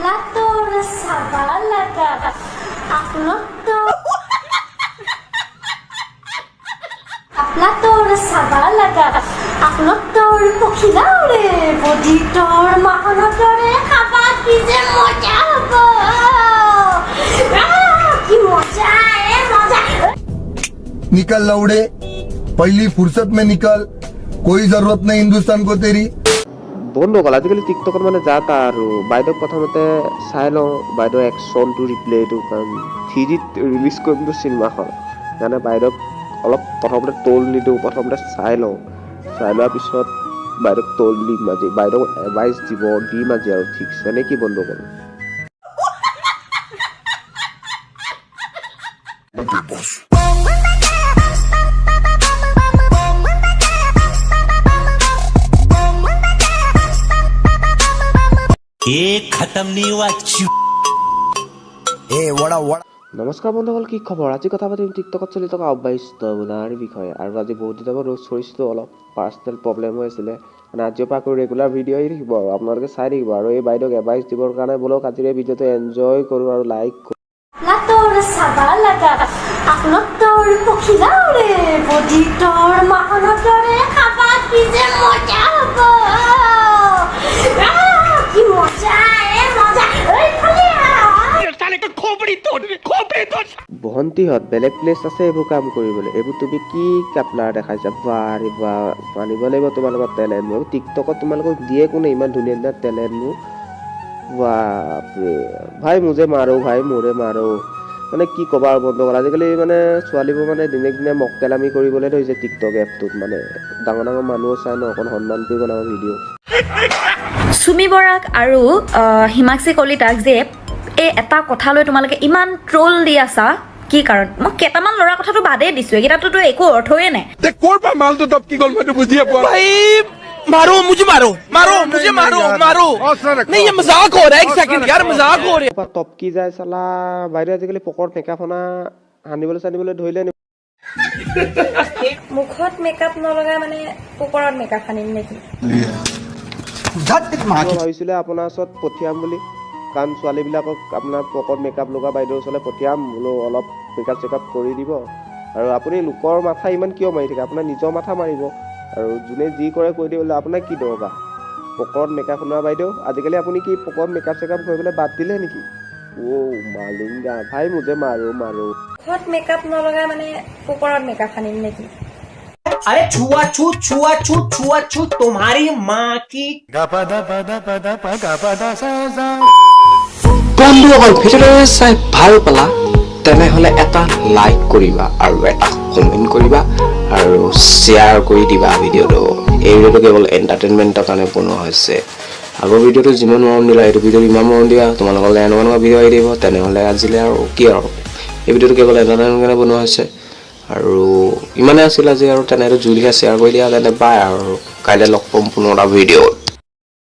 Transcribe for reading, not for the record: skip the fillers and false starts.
তোৰ চাবা লাগা আপনাৰ আপলা তোৰ চাবা লাগা আপনাৰ তোৰ পখিলা ৰে বডি তোৰ মাখনৰ দৰে খাবা কি যে মজা হ'ব, কি মজা এ মজা। निकल लौड़े, पहली फुर्सत में निकल। कोई जरूरत नहीं हिंदुस्तान को तेरी। বন্ধুসকল, আজিকালি টিকটকত মানে যা তা আৰু। বাইদেউক প্ৰথমতে চাই লওঁ, বাইদেউৰ একশ্যনটো, ৰিপ্লেটো, কাৰণ 3Dত ৰিলিজ কৰিমতো চিনেমাখন। সেইকাৰণে বাইদেউক অলপ প্ৰথমতে ট'ল নিদিওঁ, প্ৰথমতে চাই লওঁ। চাই লোৱাৰ পিছত বাইদেউক ট'ল দিম আজি। বাইদেউক এডভাইচ দিম আজি আৰু ঠিকছে নে কি বন্ধুসকল? एक खत्म नहीं हुआ। নমস্কাৰ বন্ধুসকল, কি খবৰ? আজি কথা পাতিম টিকটকত চলি থকা অবাস্তৱতাৰ বিষয়ে। আৰু আজি বহুত দিনৰ পৰা ৰ'জ কৰিছিলোঁ, অলপ পাৰ্চনেল প্ৰব্লেম হৈ আছিলে। মানে আজিৰ পৰা আকৌ ৰেগুলাৰ ভিডিঅ' আহি থাকিব আৰু আপোনালোকে চাই থাকিব। আৰু এই বাইদেউক এডভাইচ দিবৰ কাৰণে ব'লক আজিৰ এই ভিডিঅ'টো এনজয় কৰোঁ আৰু লাইক কৰোঁ। আপলা তোৰ চাবা লাগা আপনাৰ তোৰ পখিলা ৰে বডি তোৰ মাখনৰ দৰে খাবা কি যে মজা হ'ব, কি মজা এ মজা। এইফালে আহ। ভণ্টিহঁত, বেলেগ প্লেচ আছে এইবোৰ কাম কৰিবলৈ। এইবোৰ তুমি কি কাপলাৰ দেখাইছা? বাৰে বা, মানিব লাগিব তোমালোকৰ টেলেণ্ট। মোৰ টিকটকত তোমালোকক দিয়ে কোনে ইমান ধুনীয়া ধুনীয়া টেলেণ্টবোৰ? বাপৰে ভাই, মোজে মাৰো ভাই, মোৰে মাৰো। মানে কি ক'বা আৰু বন্ধুসকল, আজিকালি মানে ছোৱালীবোৰ মানে দিনে দিনে মক্কেলামি কৰিবলৈ ধৰিছে টিকটক এপটোত। মানে ডাঙৰ ডাঙৰ মানুহো চাই ন, অকণ সন্মান কৰিব আমাৰ ভিডিঅ'। চুমি বৰাক আৰু হিমাক্ষী কলিতাক যে এই এটা কথা লৈ তোমালোকে ইমান ট্ৰল দি আছা, কি কাৰণ? মই কেইটামান ল'ৰাৰ কথাটো বাদেই দিছো, এইকেইটাটোতো একো অৰ্থয়ে নাই। ক'ৰ পৰা মালটো টপকি গ'ল, মইতো বুজিয়ে পোৱা নাই। भाई, मारो मुझे, मारो मारो मुझे, मारो मारो। नहीं, ये मजाक हो रहा है, एक सेकंड यार, मजाक हो रहा है। পৰা টপকি যায় চালা। বাইদেউ আজিকালি পকৰত মেকআপ সনা সানিবলৈ চানিবলৈ ধৰিলে নি? মুখত মেকআপ নলগাই মানে পোকৰত মেকআপ সানিম নেকি? মই ভাবিছিলে আপোনাৰ ওচৰত পঠিয়াম বুলি, কাৰণ ছোৱালীবিলাকক আপোনাৰ পকৰত মেকআপ লগোৱা বাইদেউৰ ওচৰলৈ পঠিয়াম বোলো, অলপ মেকআপ চেকআপ কৰি দিব। আৰু আপুনি লোকৰ মাথা ইমান কিয় মাৰি থাকে? আপোনাৰ নিজৰ মাথা মাৰিব। আৰু যোনে যি কৰে কৈ দিবলৈ আপোনাৰ কি দৰকাৰ? পকৰত মেকআপ সনোৱা বাইদেউ, আজিকালি আপুনি কি পকৰত মেকআপ চেকআপ কৰিবলৈ বাদ দিলে নেকি? অ' মালিংগা ভাই, মোজে মাৰো মাৰো। মুখত মেকআপ নলগাই মানে পোকৰত মেকআপ সানিম নেকি? अरे छुआ छूत, छुआ छूत, छुआ छूत तुम्हारी माँ की। বন্ধুসকল, ভিডিঅ'টো চাই ভাল পালা তেনেহ'লে এটা লাইক কৰিবা আৰু এটা কমেণ্ট কৰিবা আৰু শ্বেয়াৰ কৰি দিবা ভিডিঅ'টো। এই ভিডিঅ'টো কেৱল এণ্টাৰটেইনমেণ্টৰ কাৰণে বনোৱা হৈছে। আগৰ ভিডিঅ'টো যিমান মৰম দিলা, এইটো ভিডিঅ'ত ইমান মৰম দিয়া। তোমালোকৰ এনেকুৱা এনেকুৱা ভিডিঅ' আহি থাকিব। তেনেহ'লে আজিলৈ আৰু কি আৰু, এই ভিডিঅ'টো কেৱল এণ্টাৰটেইনমেণ্টৰ কাৰণে বনোৱা হৈছে আৰু ইমানেই আছিল আজি। আৰু তেনেহ'লে জুই লিখা শ্বেয়াৰ কৰি দিয়া। তেনে বাই, আৰু কাইলৈ লগ পাম পুনৰ এটা ভিডিঅ'ত।